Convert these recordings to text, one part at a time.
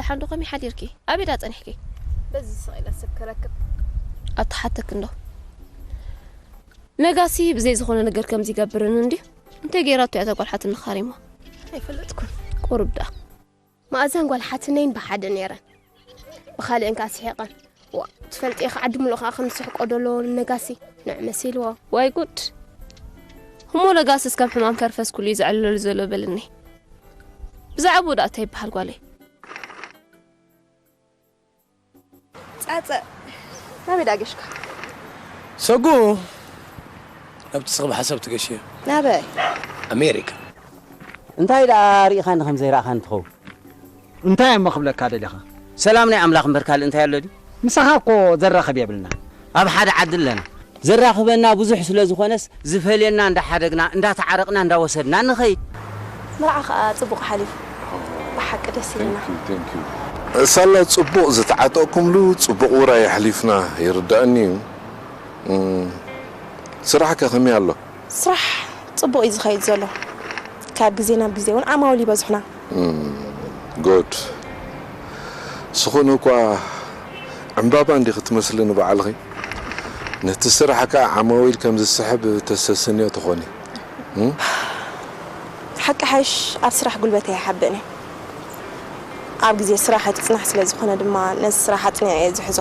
ሓንዶ ከመይ ሓዲርኪ? ኣበይ ዳ ጸኒሕኪ? በዚ ስቕ ኢለ ሰብ ክረክብ። ኣተሓተክ እንዶ። ነጋሲ ብዘይ ዝኾነ ነገር ከምዚ ይገብርን እንድዩ። እንታይ ገይራቶ እያ እታ ጓል ሓትኒ ካሪማ? ኣይፈለጥኩን። ቁሩብ ደኣ። መኣዛን ጓል ሓትነይን ብሓደ ነይረን። ብኻልእን ከኣ ስሒቐን። ዋ፣ ትፈልጢ ኢኺ ዓዲ ምሉእ ከኣ ከም ዝስሕቆ ደሎ ነጋሲ ንዕ መሲልዎ። ዋይ ጉድ! እሞ ነጋስስ ከም ሕማም ከርፈስ ኩሉ እዩ ዘዕልለሉ ዘሎ በልኒ። ብዛዕባኡ ደኣ እንታይ ይበሃል ጓለይ? ጸጸ፣ ናበይ ደኣ ገሽካ? ሰጉ፣ ናብቲ ስኽብ ሓሳብ ትገሽዮ። ናበይ? ኣሜሪካ። እንታይ ደኣ ርኢኻኒ ከም ዘይረኣኻኒ ትኸውን? እንታይ እሞ ክብለካ ደሊኻ? ሰላም ናይ ኣምላኽ እምበር ካልእ እንታይ ኣሎ ድዩ? ምሳኻ እኮ ዘራኽብ የብልና። ኣብ ሓደ ዓዲ ኣለና። ዘራኽበና ብዙሕ ስለ ዝኾነስ ዝፈልየና እንዳሓደግና፣ እንዳተዓረቕና፣ እንዳወሰድና ንኸይድ። መርዓ ኸኣ ጽቡቕ ሓሊፉ። ብሓቂ ደስ ኢልና። ሳላ ጽቡቕ ዝተዓጠቕኩምሉ ጽቡቕ ውራይ ኣሕሊፍና ይርዳእኒ እዩ። እም፣ ስራሕከ ከመይ ኣሎ? ስራሕ ጽቡቕ እዩ ዝኸይድ ዘሎ። ካብ ግዜ ናብ ግዜ እውን ዓማውል ይበዝሑና። እም፣ ጉድ። ዝኾነ እኳ ዕምባባ እንዲኺ ትመስሊ ንባዕልኺ። ነቲ ስራሕ ከኣ ዓማዊል ከም ዝስሕብ ተሰስንዮ ትኾኒ። እም? ሓቂ ሓይሽ ኣብ ስራሕ ጉልበተይ ኣይሓብእን እየ። ኣብ ግዜ ስራሕ ኣይትጽናሕ ስለ ዝኾነ ድማ ነዚ ስራሕ ኣጽኒዐ እየ ዝሕዞ።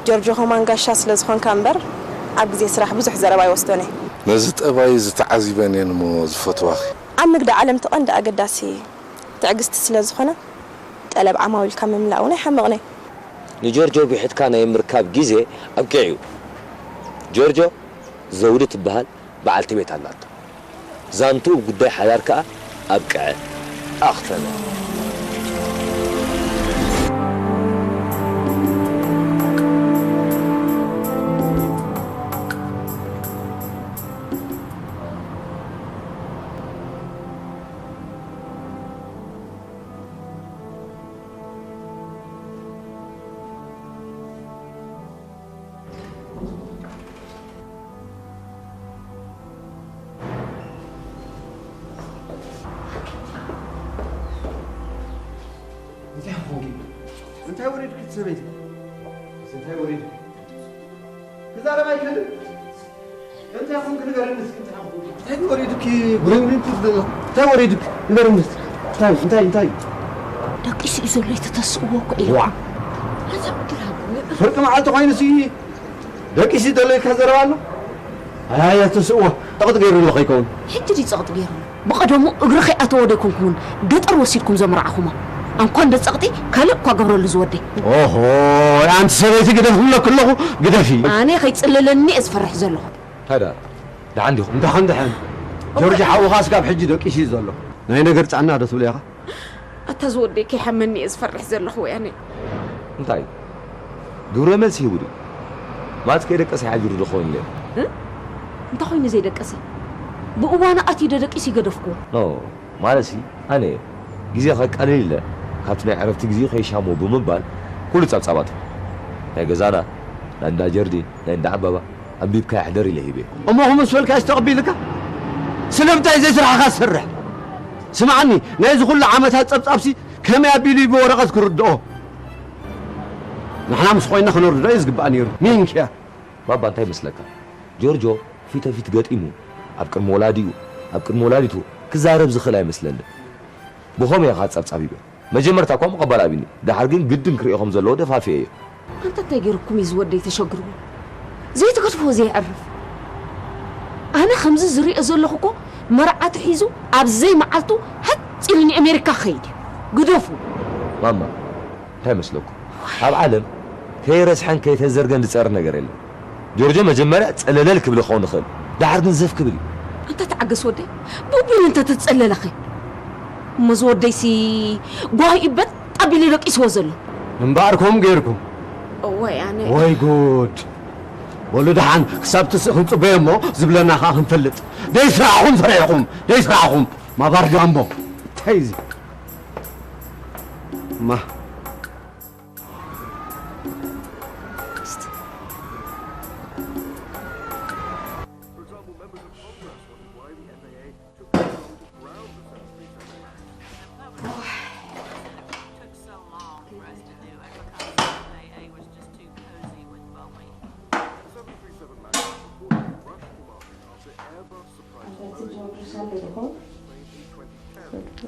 ጆርጆ ከማን ጋሻ ስለ ዝኾንካ እምበር ኣብ ግዜ ስራሕ ብዙሕ ዘረባ ኣይወስዶን እየ። ነዚ ጠባይ ዝተዓዚበን እየን እሞ ዝፈትዋኺ። ኣብ ንግዲ ዓለም እቲ ቀንዲ ኣገዳሲ ትዕግስቲ ስለ ዝኾነ፣ ጠለብ ዓማዊልካ ምምላእ እውን ኣይሓምቕን እዩ። ንጆርጆ ቢሒትካ ናይ ምርካብ ግዜ ኣብቂዑ እዩ። ጆርጆ፣ ዘውዲ ትበሃል በዓልቲ ቤት ኣላቶ። ዛንትኡ ጉዳይ ሓዳር ከኣ ኣብቅዐ፣ ኣኽተመ። እንታይ ኾንኪ? እንታይ ወሪድኪ ሰበይቲ? እንታይ ወሪድኪ? ክዛረብ ኣይክእልን። እንታይ ኾንክ ንገረኒ እስኪ፣ እንታይ ኾንክ? እንታይ ወሪድኪ? ጉርምሪም ትብል ዘለኻ? እንታይ ወሪድኪ? ንገረኒ እስኪ። እንታይ፣ እንታይ፣ እንታይ? ደቂሱ እዩ ዘሎ፣ ኣይተተስእዎ እኮ እዩ። ዋ! ነዛ ምድር ሃቡ። ፍርቂ መዓልቲ ኮይኑሲ ደቂሱ ዘሎ ኢልካ ዘረባ ኣሎ? ኣይ፣ ኣይተስእዎ። ጠቕጢ ገይሩ ኣሎ ከይከውን። ሕጂ ድዩ ጸቕጢ ገይሩ? ብቐደሙ እግሪ ከይኣተዎ ዶ ኣይኮንኩምን ገጠር ወሲድኩም ዘምርዓኹሞ? ኣንኳ እንደ ጸቕጢ ካልእ እኳ ገብረሉ ዝወደይ። ኦሆ፣ ኣንቲ ሰበይቲ ግደፍ ክብለኪ ኣለኹ፣ ግደፊ። ኣነ ከይጽለለኒ እየ ዝፈርሕ ዘለኹ። እንታይ ደኣ? ደሓን ዲኹም? ደሓን፣ ደሓን። ጆርጅ ሓውኻ እስካብ ሕጂ ደቂሱ እዩ ዘሎ። ናይ ነገር ጻዕና ዶ ትብልያ ኢኻ? ኣታ ዝወደይ ከይሓመኒ እየ ዝፈርሕ ዘለኹ ወያነ። እንታይ? ግብረ መልሲ ሂቡ ድዩ? ማለት ከይደቀሰ ሓዲሩ ዶ ክኸውን ኢለ። እ? እንታይ ኮይኑ ዘይደቀሰ? ብእዋኑ ኣትዩ ዶ ደቂሱ ይገደፍኩዎ? ኖ፣ ማለትሲ ኣነ ግዜ ከቃልል ኢለ ካብቲ ናይ ዕረፍቲ ግዜ ከይሻሞ ብምባል ኩሉ ጸብጻባቱ ናይ ገዛና፣ ናይ እንዳ ጀርዲን፣ ናይ እንዳ ዕምባባ ኣንቢብካያ ሕደር ኢለ ሂበዮ። እሞ ክምስ በልካስ ተቐቢልካ? ስለምንታይ ዘይስራሕኻ ትሰርሕ? ስምዓኒ፣ ናይዚ ኩሉ ዓመታት ጸብጻብሲ ከመይ ኣቢሉ እዩ ብወረቐት ክርድኦ? ንሕና ምስ ኮይና ክነርድኦ እዩ ዝግባእ ነይሩ። ሚንኪያ። ባባ፣ እንታይ ይመስለካ? ጆርጆ ፊተ ፊት ገጢሙ ኣብ ቅድሚ ወላዲኡ፣ ኣብ ቅድሚ ወላዲቱ ክዛረብ ዝኽእል ኣይመስለንን። ብኸመይ ኢኻ ጸብጻብ ሂበ? መጀመርታ እኳ ምቕባል ኣቢኒ፣ ደሓር ግን ግድን ክርእዮ ከም ዘለዎ ደፋፊኤዮ። ኣንታ እንታይ ገይሩኩም እዩ ዝወደይ ተሸግርዎ? ዘይትገድፍዎ ዘየዕርፍ። ኣነ ከምዚ ዝርእዮ ዘለኹ እኮ መርዓቱ ሒዙ ኣብ ዘይመዓልቱ ሃጽ ኢሉ ንኣሜሪካ ክኸይድ እዩ። ግደፉ። ማማ፣ እንታይ መስለኩም? ኣብ ዓለም ከይረስሐን ከይተዘርገን ዝጸር ነገር የለን። ጆርጆ መጀመርያ ጸለለል ክብል ክኸውን ይኽእል፣ ደሓር ግን ዘፍ ክብል እዩ። ኣንታ ተዓገስ ወደይ፣ ብቢል እንተ ተጸለለኸ? እሞ ዝወደይሲ ጓሂ በጥ ኣቢሉ ደቂስዎ ዘሎ። እምበኣር ከምኡ ገይርኩም። እዋይ ኣነ። ወይ ጉድ። በሉ ደሓን ክሳብ ትስእ ክንጽበዮ እሞ ዝብለና ከኣ ክንፈልጥ። ደይ ስራሕኹም ፈሪሕኹም፣ ደይ ስራሕኹም። ማባር ጃምቦ። እንታይ እዚ? ማ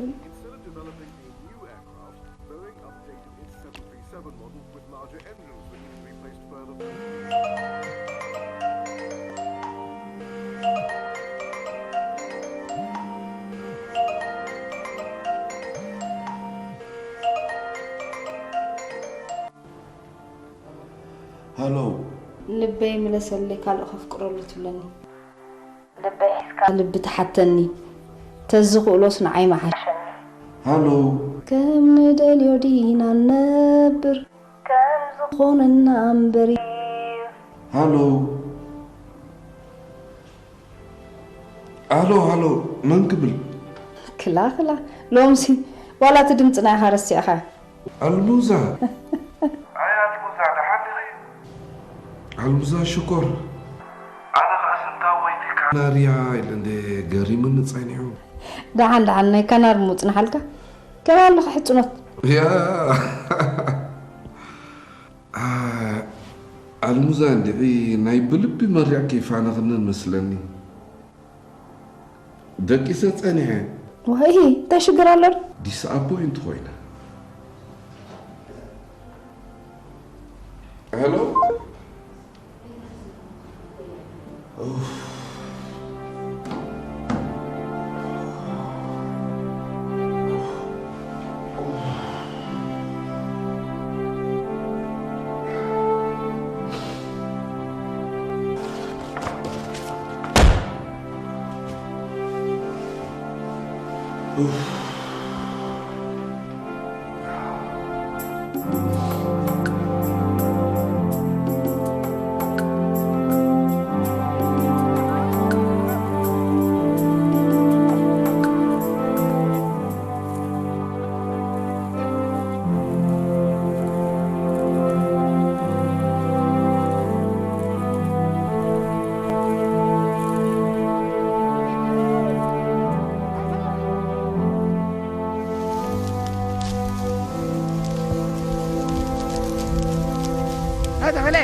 Instead of developing a new aircraft, Boeing updated its seven three seven model with larger engines that need to be placed further. ሃሎ። ልበይ ምለሰለይ ካልእ ከፍቅረሉ ትብለኒ። ልበይ ሒዝካ ልቢ ትሓተኒ። ተዝኽእሎስ ንዓይ ምሓሸኒ። ሃሎ። ከም ንደልዮ ዲና ንነብር ከም ዝኾነና እምበሪ። ሃሎ። ኣሎ ኣሎ፣ መን ክብል? ክላ ክላ ሎምሲ ዋላ እቲ ድምፂ ናይኻ ረሲዕኻ። ኣልሙዛ። ኣይ ኣልሙዛ፣ ደሓን ዲኺ? ኣልሙዛ ሽኮር። ኣነ ኸኣ ስንታ ወይቲ ካናርያ ኢለ እንደ ገሪሙኒ ጸኒሑ። ደሓን ደሓን ናይ ካናር ምውፅናሓልካ ከመይ ኣለኻ ሕፅኖት? ያ ኣልሙዛ እንድዒ ናይ ብልቢ መሪዕኪ ፋነኽንን መስለኒ። ደቂሰ ጸኒሐ። ወይ እንታይ ሽግር ኣሎ? ዲስኣፖይንት ኮይነ። ሄሎ። ተኽለ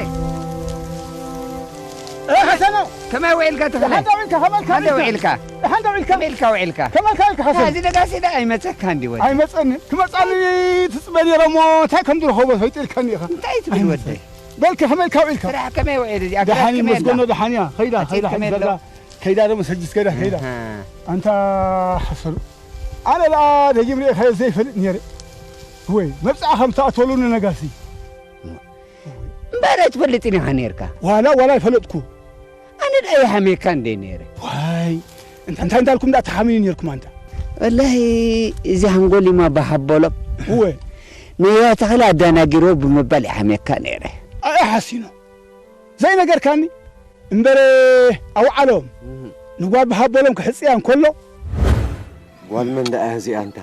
እ፣ ሓሰኖ፣ ከመይ ውዒልካ ተኽለ? ደሓን ደው ኢልካ፣ ከመልካ ደሓን ደው ውዒልካ። ኢልካ። ደሓን ደው ኢልካ። ከመይ ኢልካ ውዒልካ? ከመልካ ኢልካ ሓሰኖ? እዚ ነጋሲ ዳ ኣይመፀካ እንዲ ወዲ። ኣይመፀኒ። ክመፃኒ ትፅበ ነይረ እሞ እንታይ ከም ዝረኸቦ ፈጢርካኒ ኢኻ። እንታይ ትብል ወደይ? በልከ ከመይ ኢልካ ውዒልካ? ስራሕ ከመይ ውዒል? እዚ ኣግራብ ደሓን ከመይ ኣላ? ይመስገኖ ደሓን እያ። ኸይዳ ኣትሌት ኸይዳ ከመይ ሓጅ ኣሎ? ገዛ ከይዳ ደሞ ሰጅስ ከይዳ ኸይዳ። ኣሃ። ኣንታ ሓሰኑ፣ ኣነ ደኣ ደጊም ርኤኻዮ ዘይፈልጥ ነይረ። ወይ መብፅኣኻ ምስ ተኣተወሉኒ ነጋሲ። እምበር ኣይትፈልጥን ኢኻ ነይርካ። ዋላ ዋላ ኣይፈለጥኩ። ኣነ ደኣ ይሓምየካ እንደ ነይረ። ዋይ እንታ እንታይ እንዳልኩም ደኣ ተሓምዩ ነይርኩም ኣንታ። ወላሂ እዚ ሃንጎሊማ ባሃበሎም እወ ነያ ተኽለ ኣዳናጊሮ ብምባል ይሓምየካ ነይረ። ኣይ ሓሲኖ ዘይነገርካኒ እምበር ኣውዓሎም ንጓል ብሃበሎም ክሕፅያ እንከሎ ጓል መን ደኣ እዚኣ እንታ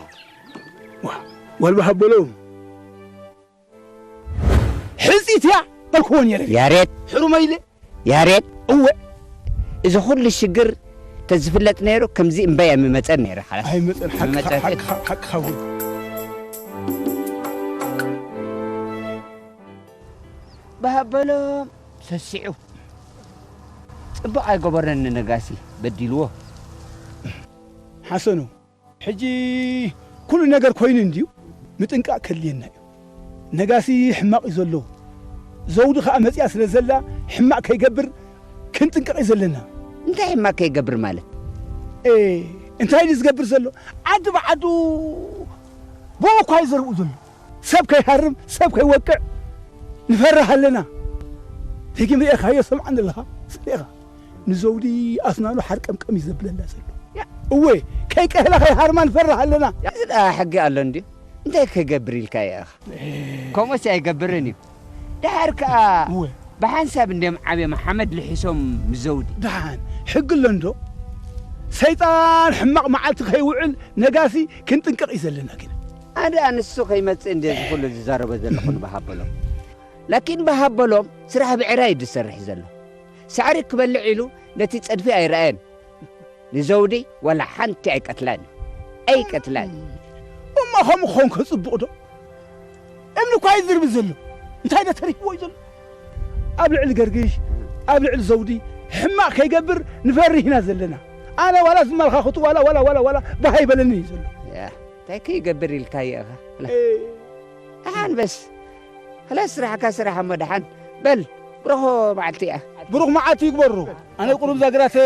ጓል ብሃበሎም ሕፂት እያ በልክዎ ነይረ ያሬድ ሕሩመ ኢለ ያሬድ እወ እዚ ኩሉ ሽግር ተዝፍለጥ ነይሩ ከምዚ እምበይ ኣይምመፀን ነይሩ ሓላስ ኣይመፀን ሓቂ ምመፀን ሓቂ ሓቂ ሓቂ ሓቂ ብሃበሎም ሰሲዑ ፅቡቕ ኣይገበረን ንነጋሲ በዲልዎ ሓሰኑ ሕጂ ኩሉ ነገር ኮይኑ እንድዩ ምጥንቃቕ ከድልየና እዩ ነጋሲ ሕማቕ እዩ ዘሎ ዘውዲ ከዓ መፅያ ስለ ዘላ ሕማቕ ከይገብር ክንጥንቀቕ እዩ ዘለና እንታይ ሕማቕ ከይገብር ማለት ኤ እንታይ ድዩ ዝገብር ዘሎ ዓዲ ብዓዱ ብኡ እኳ እዩ ዘርብኡ ዘሎ ሰብ ከይሃርም ሰብ ከይወቅዕ ንፈርህ ኣለና ደጊም ርኤኻዮ ሰምዓን ዘለኻ ስሌኻ ንዘውዲ ኣስናኑ ሓርቀምቀም እዩ ዘብለላ ዘሎ እወ ከይቀህላ ከይሃርማ ንፈርህ ኣለና እዚ ደኣ ሕጊ ኣሎ እንድዩ እንታይ ክገብር ኢልካ ኢኻ ከምኡስ ኣይገብርን እዩ ድሓር ከኣ እወ ብሓንሳብ እንድዮም ዓብዮም ሓመድ ልሒሶም ምስ ዘውዲ ደሓን ሕጊ ኣሎ እንዶ ሰይጣን ሕማቕ መዓልቲ ከይውዕል ነጋሲ ክንጥንቀቕ እዩ ዘለና ግን ኣነ ኣንሱ ከይመጽእ እንደ እዚ ኩሉ ዝዛረቦ ዘለኹ ንበሃበሎም ላኪን በሃበሎም ስራሕ ብዕራይ እዩ ዝሰርሕ ዘሎ ሳዕሪ ክበልዕ ኢሉ ነቲ ጸድፊ ኣይረኣየን ንዘውዲ ዋላ ሓንቲ ኣይቀትላን እዩ ኣይቀትላን እዩ እሞ ከምኡ ክኸውን ከጽቡቕ ዶ እምኒ እኳ እዩ ዝርቢ ዘሎ እንታይ ዶ ተሪፍዎ እዩ ዘሎ ኣብ ልዕሊ ገርግሽ ኣብ ልዕሊ ዘውዲ ሕማቕ ከይገብር ንፈርህ ኢና ዘለና ኣነ ዋላ ዝመልኻኽቱ ዋላ ዋላ ዋላ ዋላ ባሃይ በለኒ እዩ ዘሎ እንታይ ከይገብር ኢልካዮ ኢኻ? ኣንበስ፣ ኸላስ ስራሕካ ስራሕ እሞ ደሓን በል። ብሩኽ መዓልቲ እያ። ብሩኽ መዓልቲ ይግበሩ። ኣነ ቁሩብ እዛ ግራት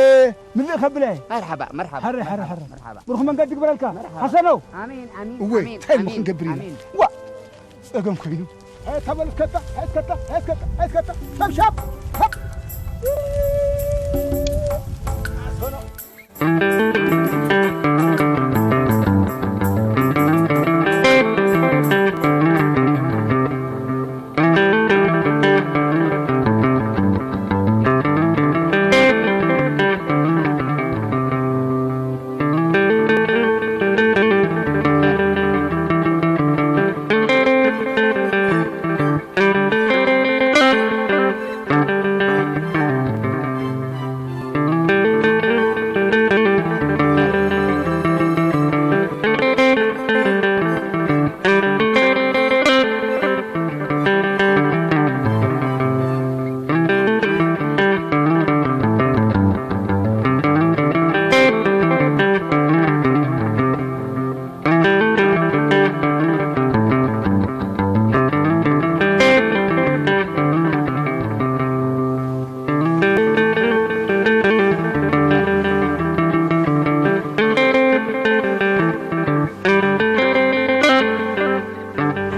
ምልእ ከብለ። መርሓባ፣ መርሓባ፣ ሓረ፣ ሓረ፣ መርሓባ፣ ሓረ። መርሓባ። ብሩኽ መንገዲ ይግበረልካ። መርሓባ። ሓሰነው። ኣሜን፣ ኣሜን፣ እወ፣ ኣሜን፣ እንታይ እሞ ኣሜን፣ ክንገብር ኢና? ኣሜን። ዋ፣ ጸገም ኮይኑ። ሄስከታ፣ ሄስከታ፣ ሄስከታ፣ ሄስከታ፣ ሸብሸብ፣ ሀብ።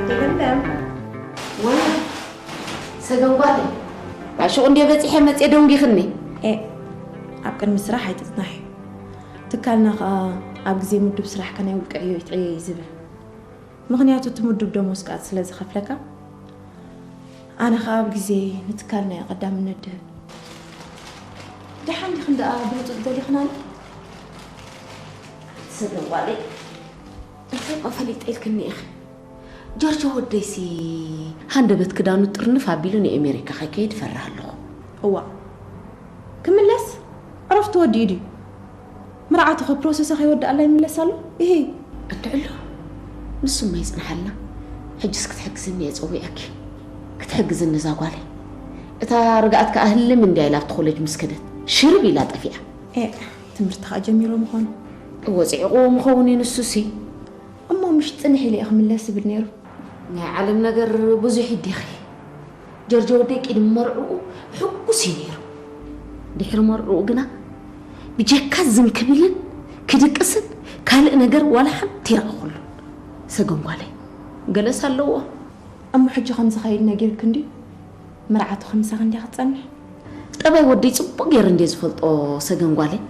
ኣደይ ለምለም፣ ወይ ሰገን ጓለይ፣ ባሽቑ እንድየ በጺሐ መጽየ ደንጒኽኒ። ኤ፣ ኣብ ቅድሚ ስራሕ ኣይትጽናሒ። ትካልና ኸኣ ኣብ ግዜ ምዱብ ስራሕካ ናይ ውልቀ ዕዮ ይትዕየ እዩ ዝብል። ምኽንያቱ እቲ ምዱብ ደሞዝ ከኣ ስለ ዝኸፍለካ፣ ኣነ ኸኣ ኣብ ግዜ ንትካልና እየ ቀዳምነት ድህብ። ደሓን ዲኽን ደኣ ብህጹጽ ደሊኽናኒ? ሰገን ጓለይ፣ እንታይ እሞ ፈሊጠ ኢልክኒ ኢኺ? ጆርጆ ወደይሲ ሃንደበት ክዳኑ ጥርንፍ ኣቢሉ ንኤሜሪካ ከይከይድ እፈርህ ኣለኹ። እዋእ፣ ክምለስ ዕረፍቱ ወዲኡ ድዩ? መርዓቱ ኸ ፕሮሰሳ ከይወድኣላ ይምለስ ኣሎ? እሂ። እንድዕሎ፣ ንሱማ ይጽንሓልና። ሕጅስ ክትሕግዝኒ እየ ጸዊዐኪ። ክትሕግዝኒ እዛ ጓለይ። እታ ርግኣት ከኣ ህልም እንድያ ኢላ ኣብቲ ኮለጅ ምስ ከደት፣ ሽርብ ኢላ ጠፊኣ። ኤእ፣ ትምህርቲ ኸኣ ጀሚሩ ምዃኑ። እወ፣ ጽዒቕዎ ምኸውን እዩ ንሱሲ። እሞ ምሽ ጽንሕ ኢለ እየ ክምለስ ዝብል ነይሩ። ናይ ዓለም ነገር ብዙሕ እዩ ዲኺ? ጆርጆ ወደይ ቅድሚ መርዕኡ ሕጉስ እዩ ነይሩ። ድሕሪ መርዕኡ ግና ብጀካ ዝም ክብልን ክድቅስን ካልእ ነገር ዋላ ሓንቲ ይረኣኹሉን። ሰገን ጓለይ፣ ገለስ ኣለዎ። እሞ ሕጂ ከም ዝኸይድ ነጊርኪ እንድዩ? መርዓቱ ክምሳኺ እንድያ ክትጸንሕ? ጠባይ ወደይ ጽቡቕ ገይረ እንድየ ዝፈልጦ ሰገን ጓለይ።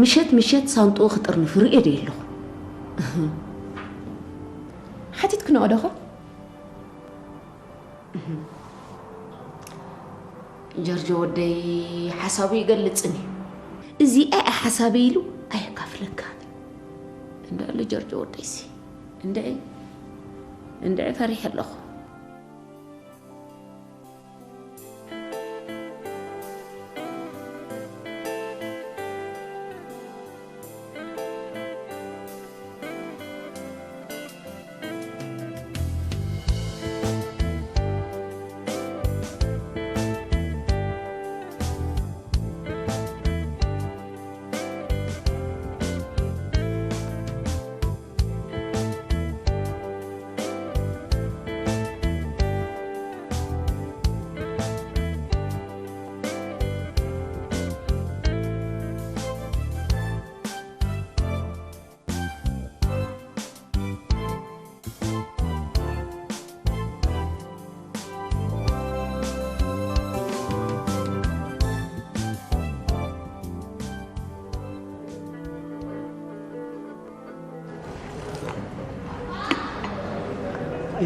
ምሸት ምሸት ሳንጥኡ ክጥርንፍ ርእየ ድየ ኣለኹ። ሓቲትክንኦ ዶኸ? ጆርጆ ወደይ ሓሳቡ ይገልጽን እዩ። እዚኣ እያ ሓሳበይ ኢሉ ኣየካፍለካን እዩ። እንድዕሊ ጆርጆ ወደይሲ፣ እንድዒ፣ እንድዒ ፈሪሐ ኣለኹ።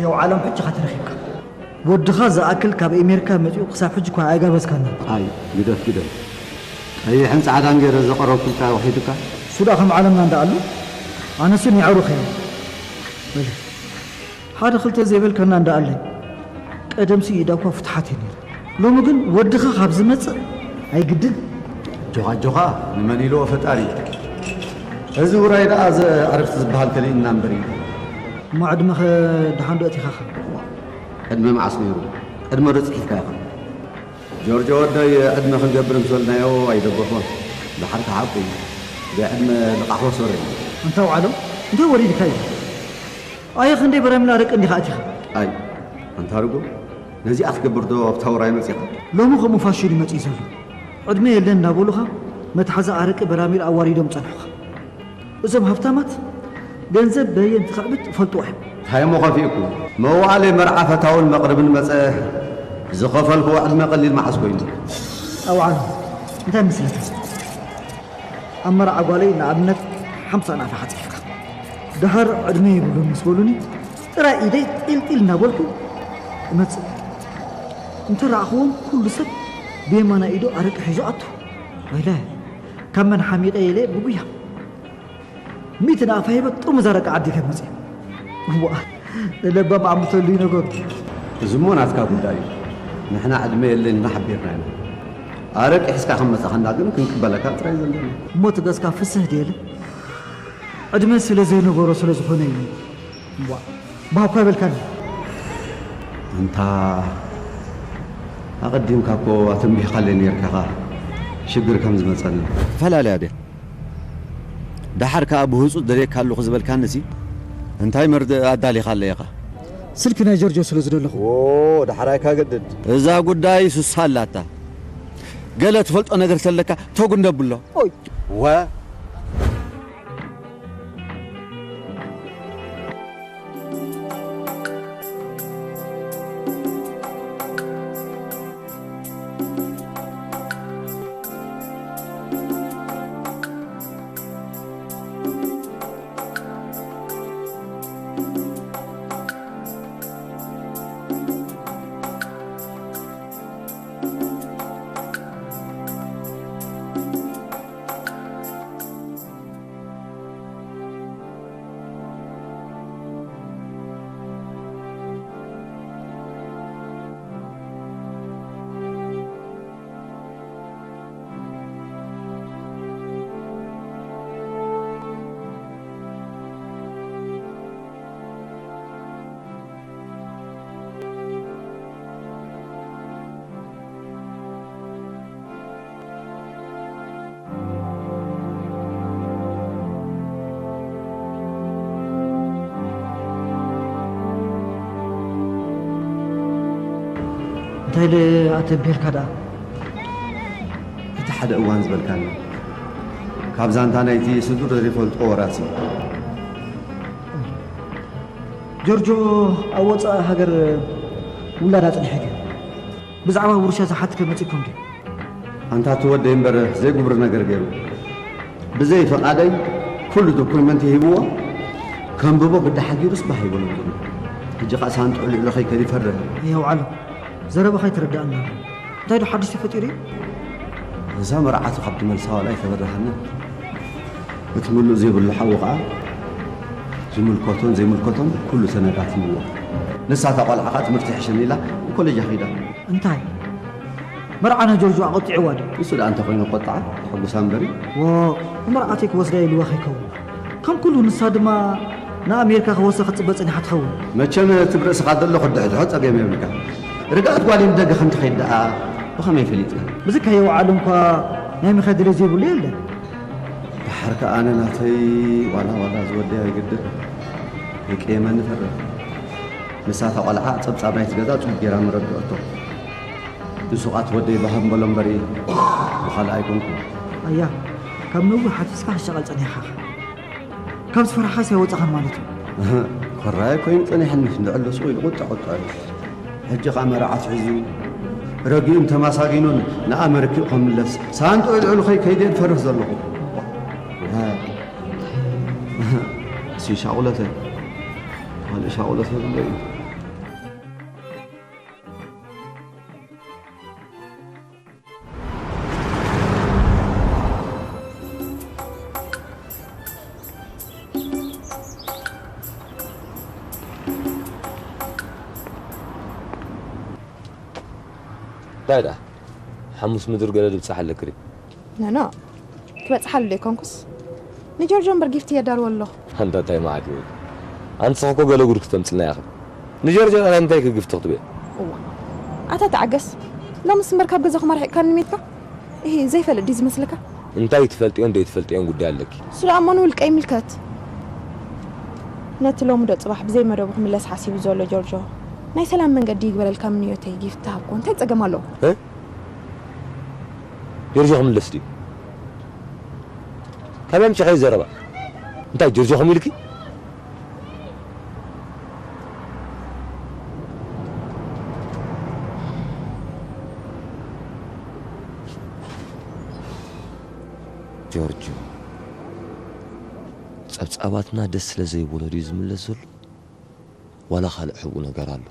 ያው ዓለም ሕጂ ኢኻ ተረኺብካ። ወድኻ ዝኣክል ካብ ኣሜሪካ መጺኡ ክሳብ ሕጂ እኳ ኣይጋበዝካና። ኣይ፣ ግደፍ፣ ግደፍ። ቀይሕን ጻዕዳን ገይረ ዘቐረብኩልካ ውሒዱካ? እሱ ደኣ ከም ዓለምና እንዳ ኣሉ፣ ኣነሱ ኒዕሩኸ እየ። በለ፣ ሓደ ክልተ ዘይበልካና እንዳ ኣለይ። ቀደምሲ ኢዳ እኳ ፍትሓት እየ ነይረ። ሎሚ ግን ወድኻ ካብ ዝመጽእ ኣይግድን። ኣጆኻ፣ ኣጆኻ፣ ንመን ኢልዎ ፈጣሪ። እዚ ውራይ ደኣ ዘ-፣ ዕረፍቲ ዝበሃል ከሊእና እምበር እዩ። እሞ ዕድመኸ ደሓን ዶ ኣቲኻኻ? ዕድመ መዓስ ነይሩ? ዕድመ ዶ ጽሒፍካ ኢኻ? ጆርጆ ወደይ፣ ዕድመ ክንገብር ምስ በልናዮ ኣይደገፎን። ደሓር ከሓቁ እዩ። ብዕድመ ልቓሕ ወሰረ እዩ። ኣንታ ውዓሎ፣ እንታይ ወሪድካ እዩ? ኣየ ክንደይ በራሚል ኣረቂ እንዲኻ ኣቲኻ? ኣይ ኣንታ ርጉም፣ ነዚኣ ክትገብር ዶ ኣብታ ውራይ መጺኻ? ሎሚ ከምኡ ፋሽን እዩ መጺኡ ዘሎ። ዕድመ የለን እናበሉኻ መትሓዚ ኣረቂ በራሚል ኣዋሪዶም ጸንሑኻ። እዞም ሃብታማት ገንዘብ በየን ትኽዕብት ይፈልጥዋ እዮም። እንታይ እሞ ከፊእኩ? መዋእለ መርዓ ፈታውን መቕርብን መጸ ዝኸፈልክዎ ዕድመ ቀሊል መዓስ ኮይኑ? ኣውዓሎ እንታይ መስለካ? ኣብ መርዓ ጓለይ ንኣብነት ሓምሳ ናፋ ሓጺፍካ። ደሓር ዕድመ የብሉን ምስ በሉኒ ጥራይ ኢደይ ጢልጢል እናበልኩ እመጽእ። እንተ ረኣኽዎም ኩሉ ሰብ ብየማናይ ኢዱ ኣረቂ ሒዙ ኣቱ። ወይለ ካብ መን ሓሚቐ ኢለ ብጉያ ሚእቲ ናቕፋ ሂበ ጥርሙዝ ኣረቂ ዓዲገ መጽእ። እዋ ለባም ኣምተሉ ይነገሩ። እዚ እሞ ናትካ ጉዳይ እዩ። ንሕና ዕድመ የለን ኢና ሓቢርና ኢና። ኣረቂ ሒዝካ ከም መጻኻና ግን ክንቅበለካ ጥራይ ዘለና። እሞ እቲ ገጽካ ፍስህ ድየለ? ዕድመ ስለ ዘይነበሮ ስለ ዝኾነ እዩ። እዋ ባኳ በልካኒ። ኣንታ ኣቐዲምካ እኮ ኣተንቢህካለይ ነይርካ ሽግር ከም ዝመጸኒ። ፈላለያ ድያ? ደሓር ከኣ ብህጹጽ ደልየካ ኣለኹ ዝበልካንሲ እንታይ መርድእ ኣዳሊኻለይ ኢኻ? ስልኪ ናይ ጆርጆ ስለ ዝደለኹ። ዎ፣ ደሓር ኣይካ ገድድ። እዛ ጉዳይ ሱሳ ኣላታ። ገለ ትፈልጦ ነገር ተለካ ተጉንደ ብሎ። ኦይ። ወ እንታይ ኢለ ኣተንቢህልካ ደኣ? እቲ ሓደ እዋን ዝበልካኒ፣ ካብ ዛንታ ናይቲ ስዱር ዘይፈልጦ ወራሲ። ጆርጆ ኣብ ወጻኢ ሃገር ውላድ ኣጽኒሑ ድዩ? ብዛዕባ ውርሻ ዝሓትከ መጺእኩም ድዩ? ኣንታ እቲ ወደይ እምበር ዘይግብር ነገር ገይሩ። ብዘይ ፍቓደይ ኩሉ ዶኩመንት ሂብዎ፣ ከንብቦ ግዲ ሓጊሩስ ባህ ይበሎ ዘሎ። ሕጂ ኸኣ ሳንጥዑ ልዕሉ ኸይከድ ይፈርህ። የውዓሎ፣ ዘረባኻ ኣይተረድኣና ኣሎ። እንታይ ዶ ሓድሽ ተፈጢሩ እዩ? እዛ መርዓቱ ካብ ትመልሳ ዋላ ኣይተበራሃና። እቲ ምሉእ ዘይብሉ ሓዉ ኸኣ ዝምልከቶን ዘይምልከቶን ኩሉ ሰነዳት ሂብዎ። ንሳ እታ ቖልዓ ኸኣ ትምህርቲ ይሕሸኒ ኢላ ንኮሌጃ ኸይዳ። እንታይ? መርዓ ናይ ጆርጆ ኣቖጢዕዋ ድዩ? ንሱ ደኣ እንተኾይኑ ክቆጥዓ ተሐጉሳ እምበሪ። ዎ፣ ንመርዓተይ ክወስዳ ኢልዋ ከይከውን። ከም ኩሉ ንሳ ድማ ንኣሜሪካ ክወስዳ ክትጽበ ጸኒሓ ትኸውን። መቸም እቲ ብርእስኻ ዘሎ ክድሕድሖ ጸገም የብልካ። ርግኣት ጓለይ ንደገ ከም ትኸይድ ደኣ ብኸመይ ፈሊጥካ? ብዝካዮ ዓለም እኳ ናይ ምኻድ ድሌት ዘይብሉ የለን። ደሓር ከኣ ኣነ ናተይ ዋላ ዋላ ዝወደይ ኣይግድእ። ይቀየመኒ ፈርድ። ንሳ እታ ቖልዓ ጸብጻብ ናይቲ ገዛ ጽቡቕ ጌራ መረድኦቶ። ንሱ ኸኣ እቲ ወደይ ባህ ምበሎ እምበሪ ብኻልእ ኣይኮንኩን። ኣያ፣ ካብ ነዊሕ ሓፊስካ ክትሻቐል ጸኒሕኻ። ካብ ዝፈራሕኻስ ኣይወጻኻን ማለት እዩ። እህ፣ ኮራይ ኮይኑ ጸኒሐኒ፣ ልዕሊ ስቕ ኢሉ ቁጥዕ ቁጥዕ ኢሉ። ሕጂ ኸኣ መርዓት ሒዙ፣ ረጊኡን ተማሳጊኑን ንኣመርኪኡ ከምለስ፣ ሳንጥዑ ልዕሉ ኸይ-፣ ከይደ ዝፈርህ ዘለኹ። እህ፣ እህ፣ እሲ ሻቑለተ፣ ካልእ ሻቑለተ የብለይ። እንታይ ደኣ? ሓሙስ ምድሪ ገለ ድብጻሕ ኣለኪ ድዩ? ኖ፣ ኖ። ክበጽሓሉ ዘይኮንኩስ፣ ንጆርጆ እምበር ጊፍቲ የዳልዎ ኣለኹ። ኣንታ እንታይ መዓት እዩ? ኣንስኺ እኮ ገለ ጉድ ክተምጽልና ኢኺ። ንጆርጆ ኸኣ እንታይ ክግፍቲ ክትብየ? እዋ፣ ኣታ ተዓገስ። ሎምስ እምበር ካብ ገዛኹም ኣርሒቕካኒ ሜትካ? እሂ፣ ዘይፈልጥ ድዩ ዝመስለካ? እንታይ ትፈልጥዮን ዘይትፈልጥዮን ጉዳይ ኣለኪ? ስለ ኣመኑ ውልቀ ይምልከት። ነቲ ሎሚ ዶ ጽባሕ ብዘይ መደቡ ክምለስ ሓሲቡ ዘሎ ጆርጆ፣ ናይ ሰላም መንገዲ ይግበረልካ ምንዮተይ። ጊፍት ተሃብኩ፣ እንታይ ጸገም ኣለዎ? እ? ጆርጆ ክምለስ ድዩ? ካበይ ኣምጺእካዮ ዘረባ? እንታይ ጆርጆ ከምኡ ኢልኪ? ጆርጆ፣ ጸብጻባትና ደስ ስለ ዘይብሎ ድዩ ዝምለስ ዘሎ? ዋላ ካልእ ሕቡእ ነገር ኣሎ?